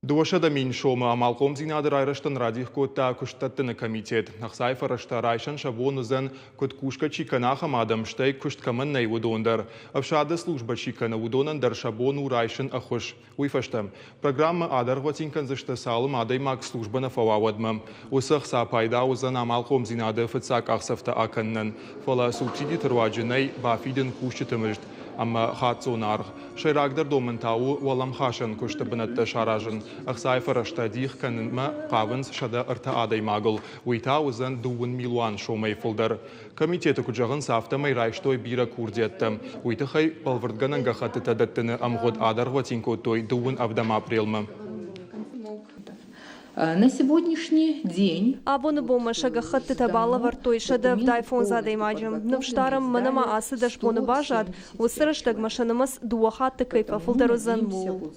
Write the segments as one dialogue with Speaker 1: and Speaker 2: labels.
Speaker 1: 200 000 сомы амалхъомдзинады райрӕзтӕн радих кодта куыстдӕттыны комитет. Ӕхцайы фӕрӕзтӕ райсӕн сӕ бон уыдзӕн, куыд кусгӕ чи кӕны, ахӕм адӕм, стӕй куыст кӕмӕн нӕй, уыдон дӕр. Ӕфсады службӕ чи кӕны, уыдонӕн дӕр сӕ бон у райсын ӕххуыс. Уый фӕстӕ программӕ адӕргъвӕтин кӕндзысты, цалынмӕ адӕймаг службӕ нӕ фӕуа, уӕдмӕ. Уыцы ӕхца пайда уыдзӕн амалхъомдзинады фыццаг къахдзӕфтӕ акӕнынӕн. Фӕлӕ субсидиты руаджы нӕй бафидын кусджыты мызд ӕмӕ хаццоны аргъ. Сӕйрагдӕр домӕн та у уӕлӕмхасӕн куысты бынӕттӕ саразын. Ӕхцайы фӕрӕзтӕ дих кӕнынмӕ хъавынц 103 адӕймагыл. Уый та уыдзӕн дыууын милуан сомӕй фылдӕр. Комитеты куыд зӕгъынц, афтӕмӕй райстой бирӕ курдиӕттӕ. Уый тыххӕй бӕлвырдгӕнӕн гӕххӕттытӕ дӕттыны ӕмгъуыд адӕргъвӕтин кодтой дыууын ӕвдӕм апрелмӕ.
Speaker 2: На сегодняшний день
Speaker 3: Абоны бонмӕ сӕ гӕххӕттытӕ балӕвӕрдтой 175 адӕймаджы. Ныфс дарӕм, мӕнӕ ма ацы 10 боны баззад, уыцы рӕстӕгмӕ сӕ нымӕц дыууӕ хатты кӕй фӕфылдӕр уыдзӕн, ууыл.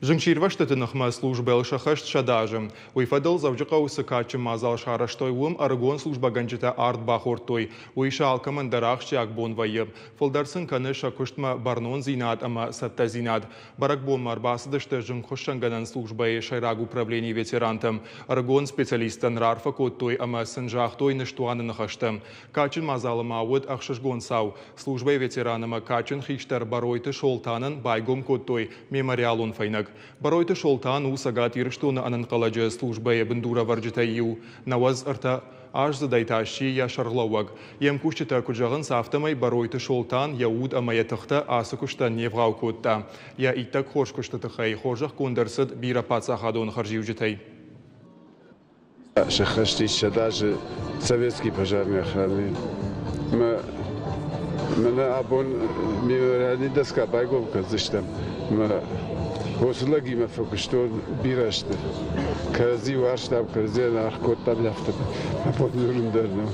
Speaker 1: Зынгсирвӕзтыты ныхмӕ службӕйыл сӕххӕст 100 азы. Уый фӕдыл Дзӕуджыхъӕуы цы кадджын мадзал сарӕзтой, уым ӕрыгон службӕгӕнджытӕ ард бахордтой. Уый сӕ алкӕмӕн дӕр ахсджиаг бон вӕййы. Фылдӕр сын кӕны сӕ куыстмӕ бӕрнондзинад ӕмӕ цӕттӕдзинад. Бӕрӕгбонмӕ ӕрбацыдысты зынгхуыссӕнгӕнӕн службӕйы сӕйраг управленийы ветерантӕ. Ӕрыгон специалисттӕн раарфӕ кодтой ӕмӕ сын загътой ныстуаны ныхӕстӕ. Кадджын мадзалы ма уыд ӕхсызгон цау. Службӕйы ветеран ӕмӕ кадджын хистӕр Бӕройты Солтанӕн байгом кодтой мемориалон фӕйнӕг. Бӕройты Солтан у Цӕгат Ирыстоны ӕнӕнхъӕлӕджы службӕйы бындурӕвӕрджытӕй иу. 93 аздзыдӕй та сси йӕ сӕргълӕууӕг. Йе мкусджытӕ куыд зӕгъынц, афтӕмӕй Бӕройты Солтан йӕ уд ӕмӕ йӕ тыхтӕ ацы куыстӕн не вгъау кодта. Йӕ иттӕг хорз куысты тыххӕй хорзӕхгонд ӕрцыд бирӕ паддзахадон хӕрзиуджытӕй.
Speaker 4: Сӕххӕст ис 100 азы советский пожарной охраны. Мӕ мӕнӕ абон мемориальный доска байгом кӕндзыстӕм. Мӕ уыцы лӕгимӕ фӕкуыстон бирӕ азты. Кӕрӕдзи уарзтам, кӕрӕдзийӕн аргъ кодтам, афтӕ мӕ бон дзурын дӕр нӕу.